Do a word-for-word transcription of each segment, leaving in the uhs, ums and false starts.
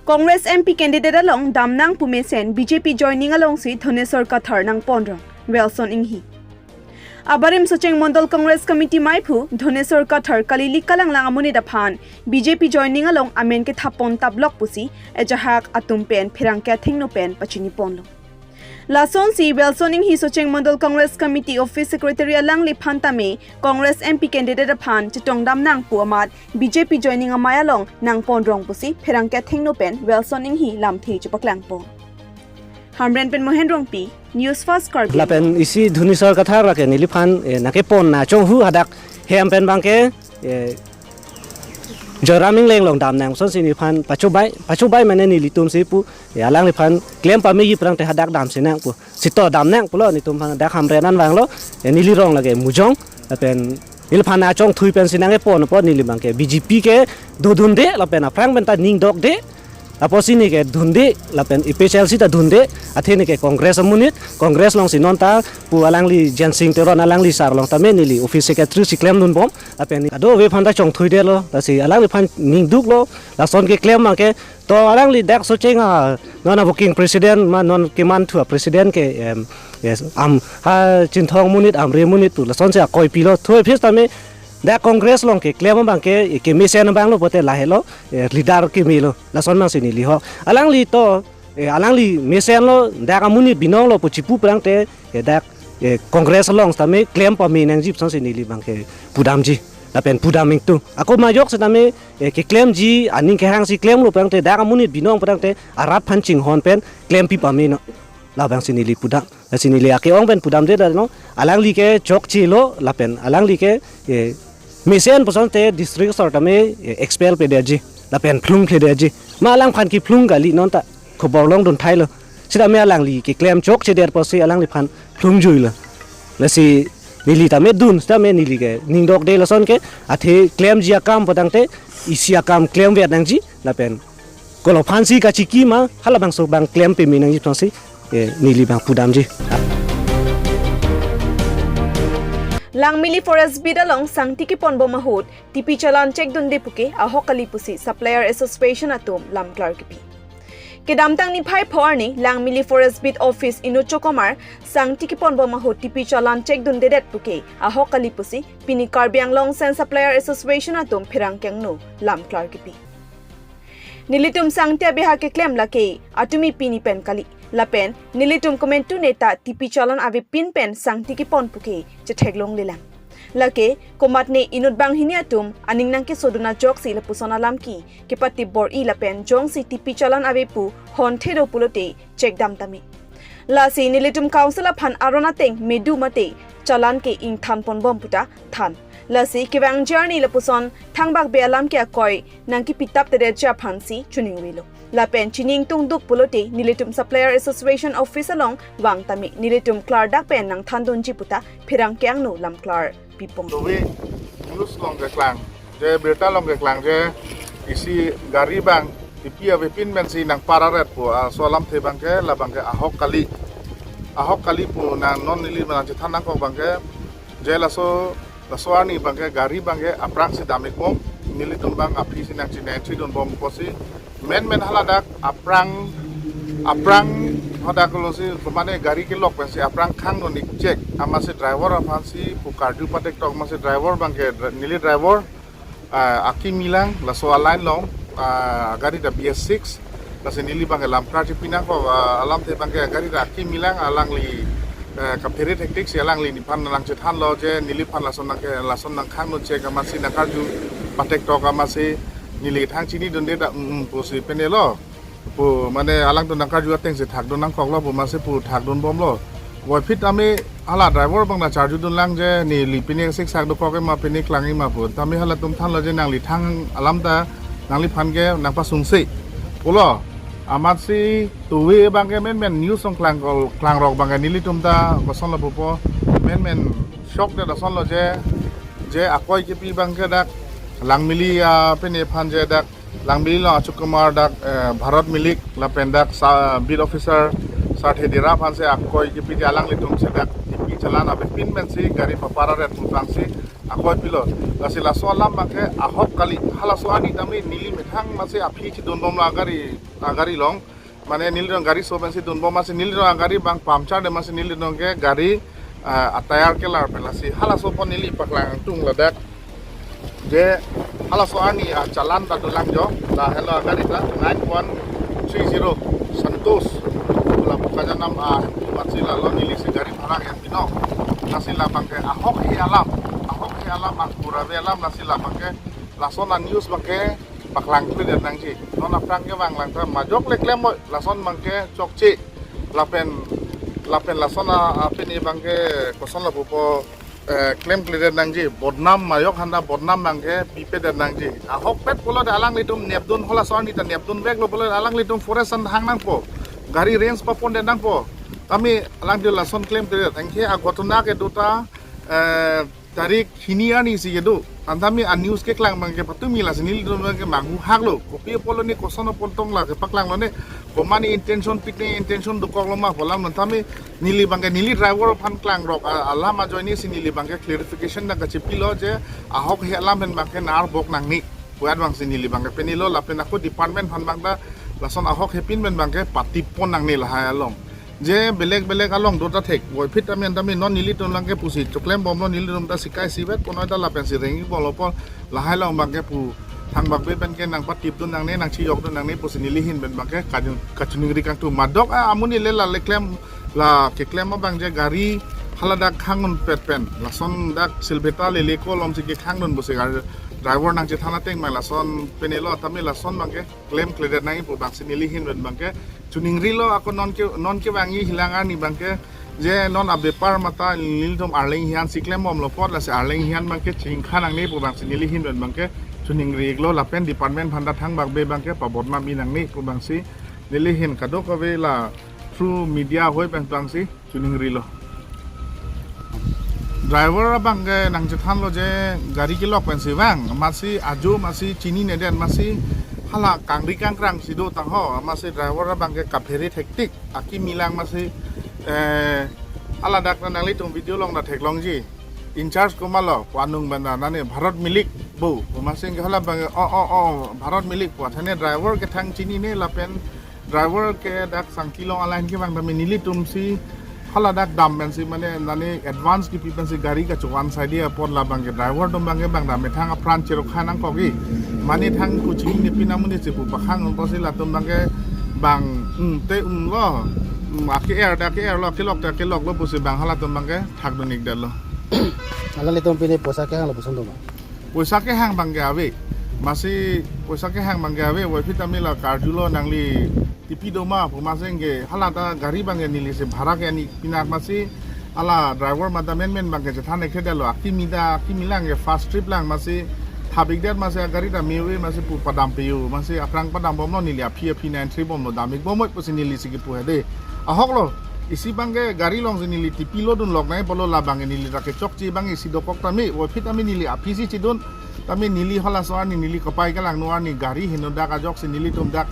Congress M P candidate along damnang pu mesen B J P joining alongsi Dhoneswar Kathar nangponrong, Welson Enghi. Abarim Socheng Mondol Congress Committee maiphu Dhoneswar Kathar kali-li kalanglang amonit aphan B J P joining along amen kethapon tablok pusi ajahak atum pen pherangke athengno pen pachiniponlo. Lasonsi Welson Enghi Socheng Mondol Congress Committee Office Secretary alangliphan tame Congress M P candidate aphan chetongdamnang pu amat B J P joining amei along nangponrong pusi pherangke athengno pen Welson Enghi lamthe chepaklangpo. Hamren pen Mohen Rongpi, News First Karbi. Lapen isi Dhoneswar Kathar ke neliphan, eh, nangkepon na chonghu hadak hem pen abangke, eh, Joyram Engleng along damnang asonsi neliphan pachobai, pachobai mane nelitumsi pu, eh, alangliphan klem pame aphrang te hadak damsinang pu. Seta damnang pulo, nelitum aphan dak Hamren an vanglo, eh, neli rong lake Mujong, lapen neliphan achongthui pensi nangkepon apot neli abangke B J P ke dodunde lapen aphrang pen ta ningdokde. Apotsi neke dunde lapen A P H L C ta dunde, athe neke Congress amonit, Congress alongsi non ta pu alangli Jensing Teron alangli sar along tame neli office secretary si klemdunbom, lapen kadokave aphan ta chongthuidetlo, lasi alangliphan ningduklo, lason keklem abangke, to alangli dak Socheng a, non a working president ma non kemanthu a president ke, em, yes, am ha Chinthong amonit, Amri amonit pu lasonsi akoi pilo, thu office tame dak Congress along keklem abangke, kemesen abanglo pulote lahelo, eh, leader kemelo. Lason abangsi neli ho. Alangli to, eh, alangli mesenlo, dak amonit binonglo pu chipu aphrang te, eh, dak, eh, Congress along tame klem pame nangji asonsi neli abangke pudamji. Lapen pudam ingtung. Ako majok setame, eh, keklemji, aning kehangsi klemlo aphrang te, dak amonit binong aphrang te, arat aphan chinghon pen klempi pameno. Labangsi neli pudam. Lasi neli ake-ong pen pudamde dano, alangli ke chokchelo, lapen alangli ke, eh, mesen puson te district asor tame, eh, expel pedetji, lapen phlung pedetji. Ma alangphan kephlung kali non ta khobor longdun thailo. Sitame alangli keklem chokchedet pusi alangliphan phlungjuilo. Lasi neli tame dun, sitame neli ke ningdokde lason ke, athe klemji akam pu tangte, isi akam klemvet nangji, lapen kolo aphansi kachiki ma, halabangso abang klem pame nangji aphansi, eh, neli abang pudamji. Langmili Forest Beat along sangti keponbom ahut, T P challan check dunde puke ahok kali pusi Supplier Association atum lamklar kipi. Kedamtang niphai pho arni Langmili Forest Beat Office inut chokomar sangti keponbom ahut T P challan check dundedet puke ahok kali pusi pini Karbi Anglong Sand Supplier Association atum pherangke angno lamklar kipi. Nelitum sangti abeha keklem lake atumi pini pen kali. Lapen nelitum komantu neta T P challan avepin pen sangti kepon puke chetheklonglelang. Lake komatne inut banghini atum aning nangkesodun ajoksi lapuson alam ke kepatip bor-i lapen jongsi T P challan ave pu honthedo pulote check dam tame. Lasi nelitum council aphan aron ateng medu mate challan ke ingthanponbom puta than. Lasi kevangji arni lapuson thangbak be alam ke akoi nangkepitap tedetji aphansi chiningvelo. Lapen chini ingtungduk pulote nelitum Supplier Association Office along vang tame nelitum klardak pen nangthandunji puta pherangke angno lamklar pipong. Dove news along keklang, je birta along keklang je isi gari abang T P avepin pensi nangpararet pu, ah, laso alamthe abangke, labangke ahok kali. Ahok kali pu nang non neli nangchethan nangkok abangke, je laso, laso arni abangke gari abangke aphrangsi dam-ikbom, nelitum abang aphi si nangchinine entry dunbom pusi, menmen haladak aphrang, aphrang hadak alongsi, pemane gari kelok pensi aphrang khangdun-ik chek, amatsi driver aphansi pu karju patektok, amatsi driver abangke dra-, neli driver, ah, akimi lang, laso a-line along, ah, gari ta B S six, lasi neli abangke lamklar chepi nangkok, ah, alamthe abangke gari ta akimi lang, alangli, eh, kaphere thektik si alangli nephan nangchethanlo je neliphan lason nangke, lason nangkhangdun chek amatsi nangkarju patektok amatsi neli thang chinidunde ta, mm, mm, pusi penelo. Pu mane alangtum nangkarju atengsi thakdun nangkoklo pu amatsi pu thakdunbomlo. Puvoiphit tame hala driver abang nangcharjudun lang je neli pine siksak dokok-ik ma, pine klang-ik ma pu. Tame halatum thanlo je nangli thang alam ta nangliphan ke nangpasungse pulo. Amatsi tuve abangke menmen news along klang kol-, klangrok abangke nelitum ta kosonlo pupo, menmen shock det asonlo je, je akoi kipi abangke dak Langmili, ah, pine aphan je dak Langmili along achokomar dak, eh, Bharat Milik lapen dak sa-, beat officer Sarthe Dera aphansi akoi kipi, alanglitumsi dak T P challan avepin pensi gari papararet pu aphrangsi akoi pilo. Lasi laso alam abangke ahok kali. Halaso arni tame neli methang amatsi aphi chidunbomlo gari. agari along, mane nelitum gari so pensi dunbom, amatsi nelitum agari abang puncture de, amatsi nelitum ke gari, ah, atire kelar pen lasi halaso apot neli paklang tung ladak. Je halaso arni, ah, challan ta dolang jo, lahelo agari ta nine one three zero Santosh. La Bokajan nam, ah, amatsi lalo neli si gari bhara ke pino. Lasi labang ke ahok he alam, ahok he alam, ah, pura ave alam, lasi labang ke lason a-news abang ke paklang klemdet nangji. Non aphrang kevang lang ta majok le klem moi, lason abang ke chokche. Lapen, lapen lason a, a pini abang ke koson lapu po, eh, klem klemdet nangji. Bodnam majok handa bodnam abang ke bipedet nangji. Ahokpet pulote alanglitum nepdun, halaso arni ta nepdunveklo pulote alanglitum forest an hang nangpo. Gari range papondet nangpo. Tame alanglitum lason klem klemdet. Anke a-ghotona kedo ta, eh, tarik hini arni si kedo. Anta tame a-news keklang abang ke patumi, lasi nelitum abang ke manghu haklo. Kopi apotlo ne koson apot tong la kepaklang lo ne. Komat ne intention, pik ne intention dokoklo ma pu alam non tame neli abang ke neli driver aphan klangrok a, alam ajoine si neli abang ke clarification ta kachepilo je ahok he alam pen abang ke narbok nangne pu abang si neli abang ke penilo, lapen ako department aphan abang ta lason ahok hepin pen abang ke patip pon nangne lahai along. Je belek belek along do ta thek, voiphit tame tame non nelitum lang ke pusi choklembomlo, nelitum ta sikai sivet ponoi ta lapen si rengji bomlo pon lahai along abang ke pu thangbak be pen ke nangpatipdun nangne, nangchijokdun nangne pusi neli ahin pen abang ke kachun-, kachiningri kangtung. Madok a amonit le la le klem, la keklem abang je gari haladak khang unpet pen, lason dak Silveta lele ko alom si kekhang dun pusi gari driver nangchethan ateng abang lason penilo tame lason abang ke klem klemdet nangji pu abang si neli ahin pen abang ke chiningrilo. Ako non ke, non kevangji helang arni abang ke je non abepar mata nelitum Arleng hian si klembomlo apot, lasi Arleng hian abang ke chingkha nangne pu abang si neli ahin pen abang ke chiningri iklo, lapen department aphan ta thangbak be abang ke pabodnam-i nangne pu abang si neli ahin kadokave la through media ahoi pen abang si chiningrilo. Driver abang ke nangchethanlo je gari kelok pensi vang, amatsi ajo amatsi chininedet, amatsi hala kangri kangkrang si do tangho, amatsi driver abang ke kaphere thektik, akimi lang amatsi, eh, haladak ta nanglitum video along ta theklongji. In charge komatlo pu anung abang ta nane Bharat Milik bo, amatsi ke hala abang ke o o o Bharat Milik pu, athene driver kethang chinine lapen driver ke dak Sangkilong a-line kevang tame nelitum si haladak dam pensi mane nane advance kipi pensi gari kachovan saidi apot labang ke driver atum abang ke bang dam methang apran cherokha nangkokji. Mane thang kuching ne pina muni chipu pakhang un pusi latum abang ke bang, hmm, te umlo, hmm, ake-er dak ke-erlo, kelok dak keloklo pusi bang halatum abang ke thakdun-ikdetlo. Alanglitum pine poisa kehanglo puson doma? Poisa kehang abang ke ave. Amatsi poisa kehang abang ke ave, voiphit tame la karjulo nangli tipi doma pu, amatsi ke hala ta gari abang ke neli si bhara ke ani pinak, amatsi hala driver mata menmen abang ke chethan ekhedetlo, akimi ta, akimi lang ke first trip lang, amatsi thap-ikdet, amatsi agari ta me-ove, amatsi pu padam peyo, amatsi aphrang padambomlo, neli aphi aphi nine three bomlo, dam-ikbom moi pusi neli si kipu hede. Ahoklo, isi abang ke gari along si neli tipilo dunlok nai pulo, labang ke neli ra kechokche abang isi dokok tame, voiphit tame neli aphi si chedun, tame neli halaso arni neli kapai kelangno arni gari henodak ajoksi nelitum dak,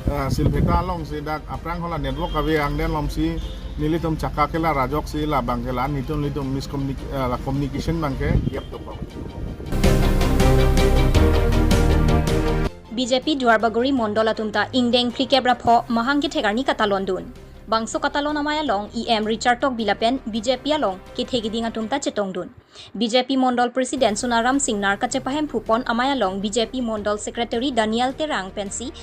eh, Silveta along si dak aphrang hala network ave angden alom si nelitum chakka kelar ajoksi labang ke la nelitum, nelitum miscommunic-, eh, la communication abang ke gap dokok. B J P Duarbagori Mondol atum ta ingdeng phlikep ra pho mahang kethek arni katalondun. Bangso katalon amei along E M Richard Tokbi lapen B J P along kethe keding atum ta chetongdun. B J P Mondol President Sonaram Singnar kachepahemphupon amei along B J P Mondol Secretary Daniel Terang pensi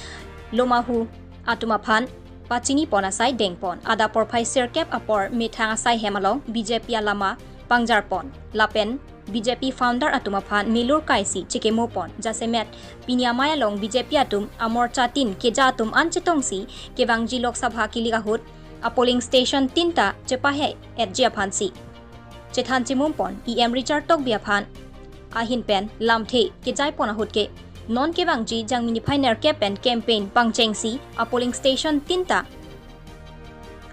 Lomahu atum aphan pachinipon asai dengpon. Adap porphai sirkep apor methang asai hem along B J P alama pangjarpon. Lapen B J P founder atum aphan milur kaisi chekemopon. Jasemet pini amei along B J P atum amorcha tin keja atum an chetongsi kevangji Lok Sabha kilik ahut a-polling station tin ta chepahe-etji aphansi chethan chemumpon. E M Richard Tokbi aphan ahin pen lamthe kejaipon ahut ke non kevangji Jangmi niphai nerkep pen campaign pangchengsi a-polling station tin ta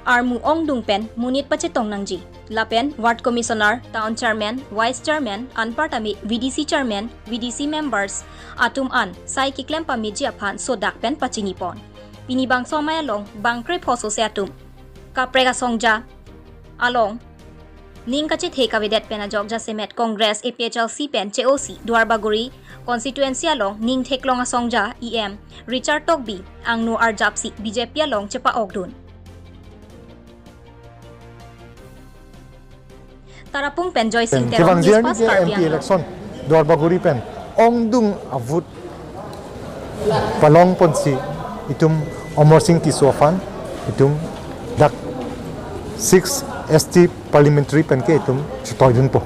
armu ongdung pen monit pachetong nangji. Lapen Ward Commissioner, Town Chairman, Vice Chairman, anparta me V D C Chairman, V D C Members atum an sai keklem pameji aphan sodak pen pachinipon. Pini bangso amei along bang krepho sose atum kaprek asongja along Ning kachethe kavedet pen ajok jasemet Congress, A P H L C pen che-osi Duarbagori constituency along ning theklong asongja E M Richard Tokbi angno arjapsi B J P along chepa-okdun. Tarapung pen Joy Sing Terang, kevang News Journey Fast ke Karbi M P Anglong. Election Duarbagori pen ongdung a-vote palong ponsi itum Amarsing Tisso aphan itum dak six S T parliamentary pen ke itum chetoidunpo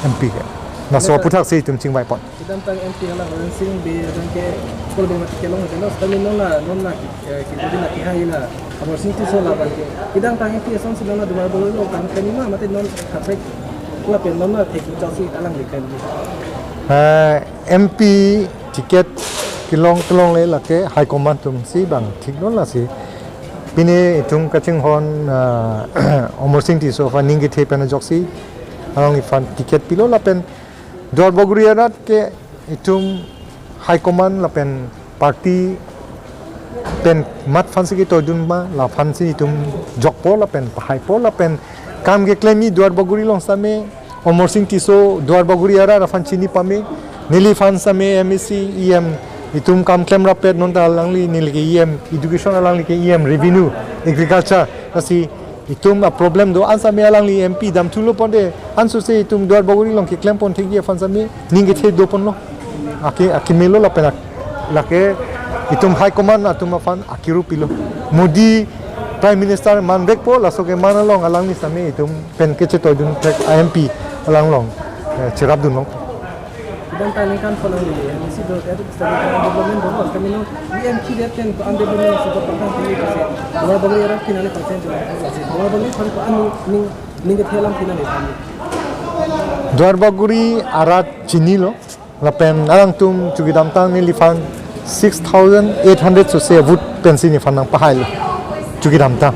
M P ke. Laso aputhak si itum chingvaipon. Kedamtang M P hala Amarsing Bey abang ke school bey mati kelong hotel lo, sekali non la, non la, eh, kedamtang la kehai la Amarsing Tisso la abang ke. Kedamtang M P asonsi non la Duarbagori along kam klem ma, mate non kaprek lapen non la thek chausi alangli klem. Eh, M P ticket kelong kelongle lake high command atumsi bang thik non lasi. Pini itum kachinghon, ah, Amarsing Tisso aphan ning kethe pen ajoksi alangliphan ticket pilo lapen Duarbagori arat ke itum high command lapen party pen mat aphansi ketoidun ma, laphansi itum jokpo lapen pahaipo lapen kam keklem-i Duarbagori along sitame Amarsing Tisso Duarbagori arat aphan chini pame, neliphan sitame M A C, E M, itum kam klem rapet non ta alangli neli ke E M education, alangli ke E M revenue, agriculture, lasi itum a-problem do-an sitame alangli M P damthulo ponte, ansose itum Duarbagori along keklem pon thekji aphan sitame ning kethe doponlo. Ake, akemelo lapen ak-, lake itum high command atum aphan akiru pilo. Modi Prime Minister manvekpo, laso keman along alangli sitame itum pen kechetoidun thek a-M P alanglong, eh, cherapdunlong. Kedamtang ningkan pon alangli M A C do, eh, development do, kami no, E M P det pen ko-an development si ko patang tinggi kasi. Duarbagori arat ke nangli percent do, kasi. Duarbagori aphan ko-an ning, ning kethe alam pen nangli pahai. Duarbagori arat chinilo, lapen alangtum chu kedamtang neliphan six thousand eight hundred sose vote pensi neliphan nangpahailo. Chu kedamtang.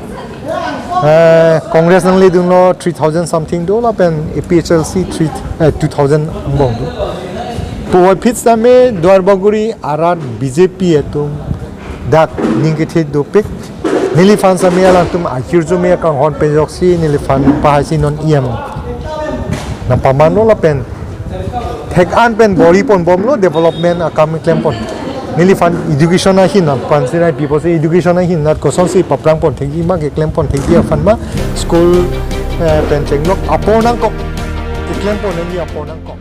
Eh, Congress nangledunlo three thousand something do lapen A P H L C three, eh, two thousand angbong do. Puvoiphit sitame Duarbagori arat B J P atum dak ning kethe dopik. Neliphan sitame alangtum ahirjume akanghon pen ajoksi neliphan pahaisi non E M nangpamanlo lapen thek-an pen bor-i ponbomlo development akam klem pon. Neliphan education ahin aphansi nangpipo, si education ahin nat kosonsi paprang pon thekji ma, keklem pon thekji aphan ma, school, eh, pen chenglok apor nangkok, keklem pon nangji apor nangkok.